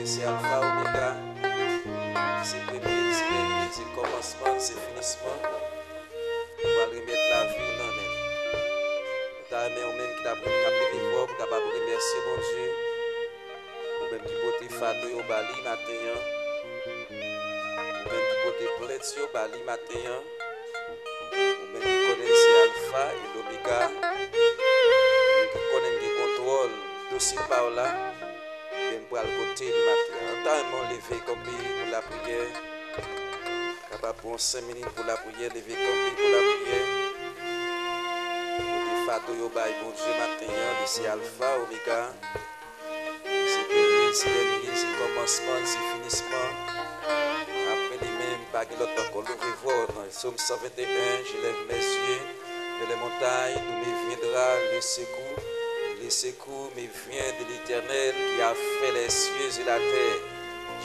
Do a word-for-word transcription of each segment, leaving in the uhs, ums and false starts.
Se Alfa Omega, se premye, se dènye, se kòmansman, se finisman. Ou pral remèt lavi w nan men l. Nou ta renmen ou menm ki t ap, k ap leve vwa w pou w kapab remèsye Bondye. Ou menm ki pote fado yo ba li maten an. Ou menm ki pote plent yo ba li maten an. Ou menm ki konnen l se Alfa e Lomega. Ou menm ki konnen l gen kontwòl dosye pa w la. Men m pral pote l maten an. An tan mwen leve kanpe pou lapriyè. Kapab pran senk minit pou lapriyè, leve kanpe pou lapriyè. Pote fado yo bay Bondye maten an, li se Alfa, Omega. Li se premye, li se dènye, li se kòmansman, li se finisman. Apre li menm, pa gen lòt ankò. Louvri vwa w nan Sòm san venteyen, je lève mes yeux vers les montagnes, d'où me viendra le secours. Le secours me vient de l'Éternel qui a fait les cieux et la terre.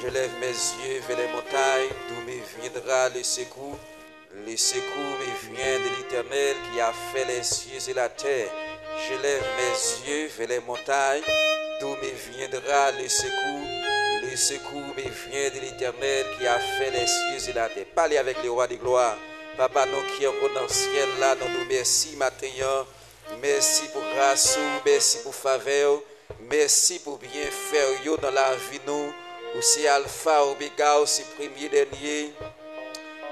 Je lève mes yeux vers les montagnes, d'où me viendra le secours. Le secours me vient de l'Éternel qui a fait les cieux et la terre. Je lève mes yeux vers les montagnes, d'où me viendra le secours. Le secours me vient de l'Éternel qui a fait les cieux et la terre. Pale avèk le Roi de gloire. Papa nou ki ankò nan syèl la, nou di w mèsi maten an. Mèsi pou gras ou, mèsi pou favè w, mèsi pou byenfè w yo nan lavi nou. Ou se Alfa, Omega, ou se premye, dènye.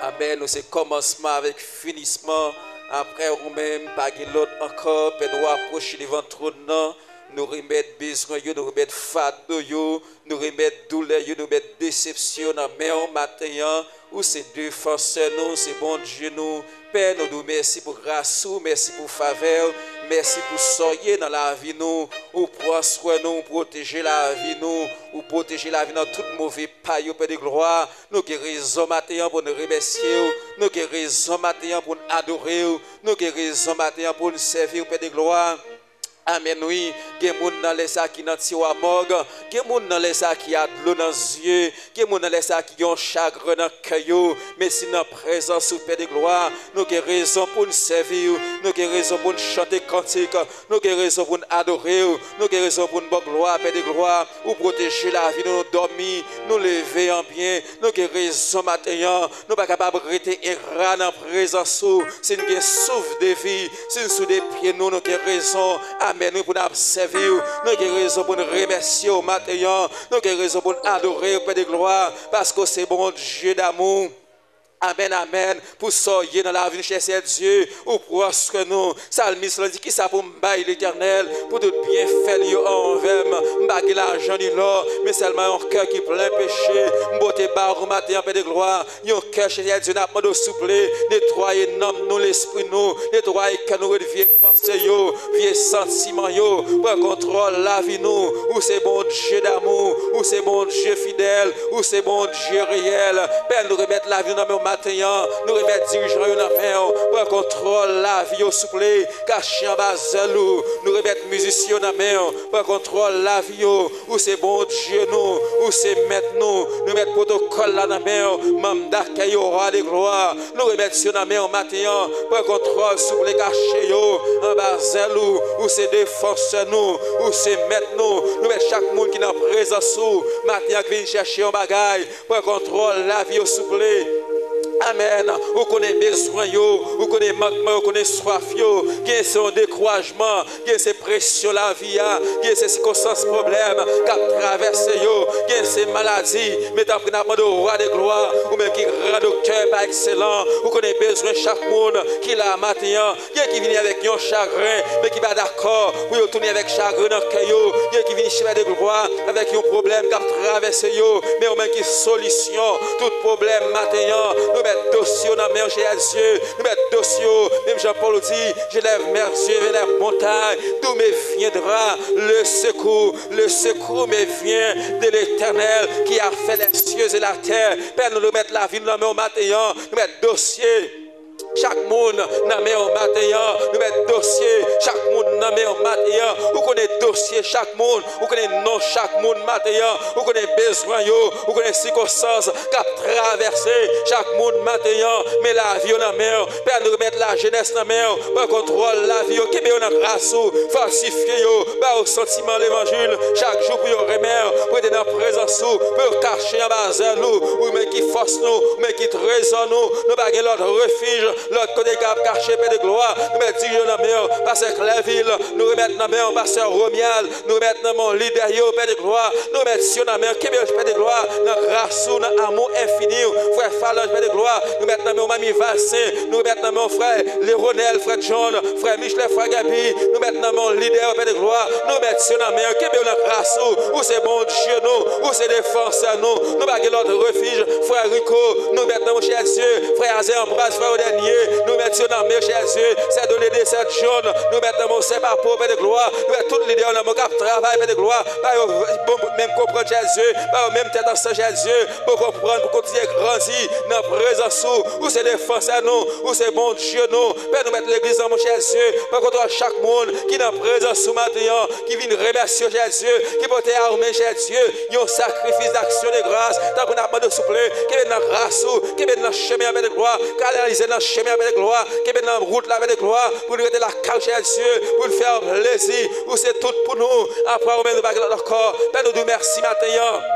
Amèn. Ou se kòmansman avèk finisman. Apre ou menm, pa gen lòt ankò. Pè, nou apwoche devan twòn nan. Nou remèt bezwen yo, nou remèt fado yo, nou remèt doulè yo, nou remèt desepsyon nan men w maten an. Ou se defansè nou, ou se Bondye nou. Pè, nou di w mèsi pou gras ou, mèsi pou favè w, mèsi pou sa w ye nan lavi nou. Ou pran swen nou, ou pwoteje lavi nou, ou pwoteje lavi nan tout move pa yo, Pè de glwa. Nou gen rezon maten an pou n remèsye w, nou gen rezon maten an pou n adore w, nou gen rezon maten an pou n sèvi w, Pè de glwa. Amèn, wi. Gen moun nan lè sa ki nan tiwa mòg. Gen moun nan lè sa ki a dlo nan zye. Gen moun nan lè sa ki gen yon chagren nan kè yo. Men si nan prezans ou, Pè de glwa, nou gen rezon pou n sèvi w. Nou gen rezon pou n chante kantik. Nou gen rezon pou n adore w. Nou gen rezon pou n ba w glwa, Pè de glwa. Ou pwoteje lavi nou, nou dòmi, nou leve an byen. Nou gen rezon maten an. Nou pa kapab rete engra nan prezans ou. Si n gen souf de vi, si n sou de pye nou, nou gen rezon. Amèn, wi, pou n ap sèvi w. Nou gen rezon pou n remèsye w maten an. Nou gen rezon pou n adore w, Pè de glwa, paske w se Bondye damou. Amèn, amèn. Pou sa w ye nan lavi n, chè Seyè Dye, ou pran swen nou. Salmis lan di, kisa pou m bay Letènèl pou tout byenfè li yo anvè m? M pa gen lajan ni lò, men sèlman yon kè ki plen peche. M pote ba ou maten an, Pè de glwa, yon kè, Seyè Dye, n ap mande w, souple, netwaye nanm nou, lespri nou, netwaye kè nou, ret vye panse yo, vye santiman yo. Pran kontwòl lavi nou. Ou se Bondye damou, ou se Bondye fidèl, ou se Bondye reyèl. Pè, nou remèt lavi nou nan men w maten an. Nou remèt dirijan yo nan men w. Pran kontwòl lavi yo, souple. Kache anba zèl ou. Nou remèt mizisyen yo nan men w. Pran kontwòl lavi yo. Ou se Bondye nou. Ou se Mèt nou. Nou met pwotokòl la nan men w. Manm dakèy yo, Wa de glwa. Nou remèt yo nan men w maten an. Pran kontwòl, souple, kache yo anba zèl ou. Ou se defansè nou. Ou se Mèt nou. Nou met chak moun ki nan prezans ou maten an, ki vin chèche yon bagay. Pran kontwòl lavi yo, souple. Amèn. Ou konnen bezwen yo, ou konnen mankman yo, ou konnen swaf yo. Gen se yon dekourajman, gen se presyon lavi a, gen se sikonstans pwoblèm k ap travèse yo, gen se maladi. Men tanpri, n ap mande w, Wa de glwa, ou menm ki gran doktè pa ekselan, ou konnen bezwen chak moun ki la maten an. Gen ki vini avèk yon chagren, men ki pa dakò pou yo tounen avèk chagren nan kè yo. Gen ki vini, Pè de glwa, avèk yon pwoblèm k ap travèse yo, men ou menm ki solisyon tout pwoblèm maten an. Nou met dosye yo nan men w, Seyè Dye. Nou met dosye yo, menm jan Pòl di, je lève mes yeux vers les montagnes, d'où me viendra le secours? Le secours me vient de l'Éternel qui a fait les cieux et la terre. Pè, nou remèt lavi nou nan men w maten an. Nou met dosye Chak moun nan men w maten an, nou met dosye chak moun nan men w maten an. Ou konnen dosye chak moun, ou konnen non chak moun maten an, ou konnen bezwen yo, ou konnen sikonstans k ap travèse chak moun maten an. Men lavi yo nan men w, Pè, nou remet lajenès nan men w, pran kontwòl lavi yo, kenbe yo nan gras ou, fòtifye yo, ba yo santiman levanjil chak jou pou yo renmen w, pou rete nan prezans ou, pou yo kache anba zèl ou. Ou menm ki fòs nou, ou menm ki trezò nou, nou pa gen lòt refij, lòt kote k ap kache, Pè de glwa. Nou met dirije yo nan men w, pastè Klèvil, nou remet nan men w, pastè Romial, nou remet nan men w lidè yo, Pè de glwa. Nou remet yo nan men w, kenbe yo, Pè de glwa, nan gras ou, nan amou enfini w, frè Falanj, Pè de glwa. Nou met nan men w, manmi Valsen, nou remet nan men w, frè Leronel, frè John, frè Michelet, frè Gaby, nou met nan men w lidè yo, Pè de glwa. Nou met yo nan men w, kenbe yo nan gras ou. Ou se Bondye nou, ou se defansè nou. Nou pa gen lòt refij, frè Rico, nou met nan men w, chè Dye, frè Azè Anbraz, frè Odènye, nou met yo nan men w, chè Dye, sè Dolédé, sè John, nou met nan men w, sè Papo, Pè de glwa, nou met tout lidè yo nan men w k ap travay, Pè de glwa, ba yo bon, menm konprann, chè Dye, ba yo menm tèt ansanm, chè Dye, pou konprann, pou kontinye grandi nan prezans ou, ou se defansè nou, ou se Bondye nou, Pè, nou met legliz nan men w, chè Dye, pran kontwòl chak moun ki nan prezans ou maten an, ki vin remèsye w, chè Dye, ki pote a ou menm, chè Dye, yon sakrifis d'aksyon de gras, tanpri n ap mande w souple, kenbe n nan gras ou, kenbe n nan chemen an, Pè de glwa, kanalize n nan chemen an, Pè de glwa, kenbe n nan wout la, Pè de glwa, pou n rete lakay ou, chè Dye, pou n fè w plezi, ou se tout pou nou, apre ou menm nou pa gen lòt ankò, Pè, nou di w mèsi maten an.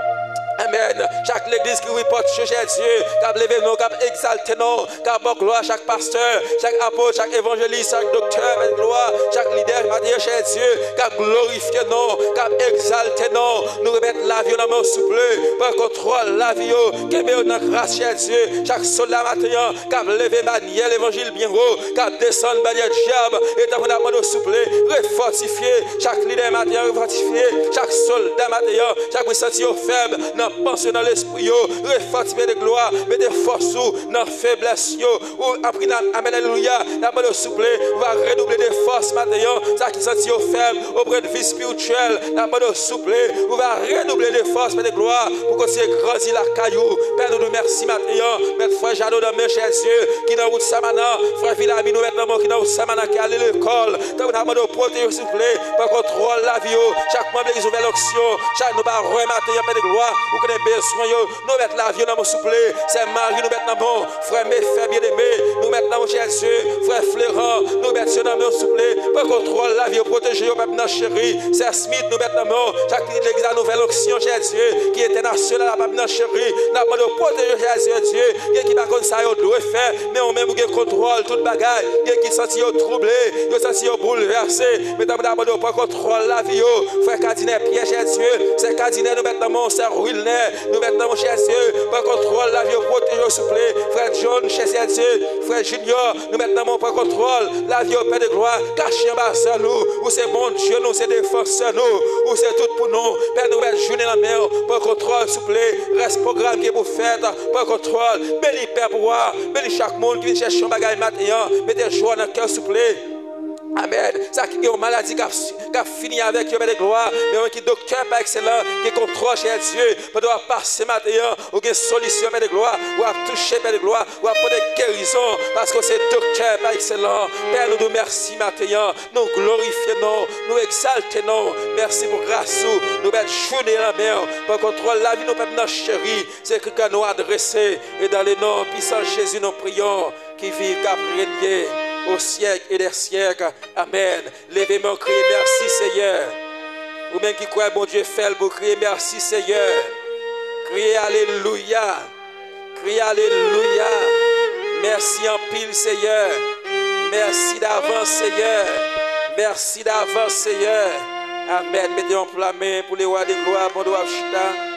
Amèn. Chak legliz ki ouvri pòt yo, chè Dye, k ap leve non, k ap egzalte non, k ap ba w glwa, chak pastè, chak apot, chak evanjelis, chak doktè, Pè de glwa, chak lidè maten an, chè Dye, k ap glorifye non, k ap egzalte non. Nou remet lavi yo nan men w, souple. Pran kontwòl lavi yo, kenbe yo nan gras, chè Dye. Chak sòlda maten an k ap leve banyè levanjil byen wo, k ap desann banyè dyab, e tanpri n ap mande w, souple, refòtifye chak lidè maten an, refòtifye chak sòlda maten an, chak moun ki santi yo fèb nan panse yo, nan lespri yo, refòtifye, Pè de glwa, mete fòs ou nan feblès yo. Ou apri nan amèn, alelouya. N ap mande w, souple, ou va redouble de fòs maten an. Sa ki santi yo fèb, ou pran vi espirityèl. N ap mande w, souple, ou va redouble de fòs, Pè de glwa, pou kontinye grandi lakay ou. Pè, nou di w mèsi maten an. Met frè Jado nan men, chè Dye, ki nan wout Samana. Frè Vilami, nou met nan men w ki nan wout Samana, ki ale lekòl. Tanpri n ap mande w pwoteje yo, souple. Pran kontwòl lavi yo. Chak manm legliz Nouvèl Onksyon, chak nou ba w maten an, Pè de glwa, ou konnen bezwen yo. Nou met lavi yo nan men w, souple. Sè Mari, nou met nan men w. Frè Mefè byeneme, nou met nan men w, chè Dye. Frè Fleran, nou met yo nan men w, souple. Pran kontwòl lavi yo, pwoteje yo, pèp nan cheri. Sè Smith, nou met nan men w. Chak pitit legliz la, Nouvèl Onksyon, chè Dye, ki entènasyonal la, pèp nan cheri. N ap mande w pwoteje yo, chè Dye. Gen ki pa konn sa yo dwe fè, men ou menm ou gen kontwòl tout bagay. Gen ki santi yo twouble, yo santi yo boulvèse. Men tanpri n ap mande w pran kontwòl lavi yo. Frè Kadinè Pyè, chè Dye, sè Kadinè, nou met nan men w, sè Wilnè, nou met nan men w, chè Dye, pran kontwòl lavi yo, pwoteje yo, souple. Frè John, chè Dye, frè Junior, nou met nan men w, pran kontwòl lavi yo, Pè de glwa, kache anba zèl ou. Ou se Bondye nou, ou se defansè nou, ou se tout pou nou. Pè, nou met jounen nan men w, pran kontwòl, souple. Rès pwogram ki pou fèt, pran kontwòl. Beni pèp ou a, beni chak moun ki vin chèche yon bagay maten an, mete jwa nan kè w, souple. Amèn. Sa ki gen yon maladi k ap, k ap fini avèk yo, Pè de glwa. Men ou ki doktè pa ekselan, ki kontwòl, chè Dye, pandan w ap pase maten an, ou gen solisyon, Pè de glwa. W ap touche, Pè de glwa. W ap pote gerizon, paske w se doktè pa ekselan. Pè, nou di w mèsi maten an. Nou glorifye non w, nou egzalte non w. Mèsi pou gras ou. Nou met jounen nan men w. Pran kontwòl lavi nou, pèp nan cheri. Se kri ke nou adrese. E dans le nom puissant Jésus, nous prions. Ki viv, k ap renye au siècle et des siècles. Amèn. Leve men w, kriye mèsi, Seyè. Ou menm ki kwè Bondye fè l pou w, kriye mèsi, Seyè. Kriye alelouya. Kriye alelouya. Mèsi anpil, Seyè. Mèsi davans, Seyè. Mèsi davans, Seyè. Amèn. Mete yon pla men pou Lewa de glwa, pandan w ap chita.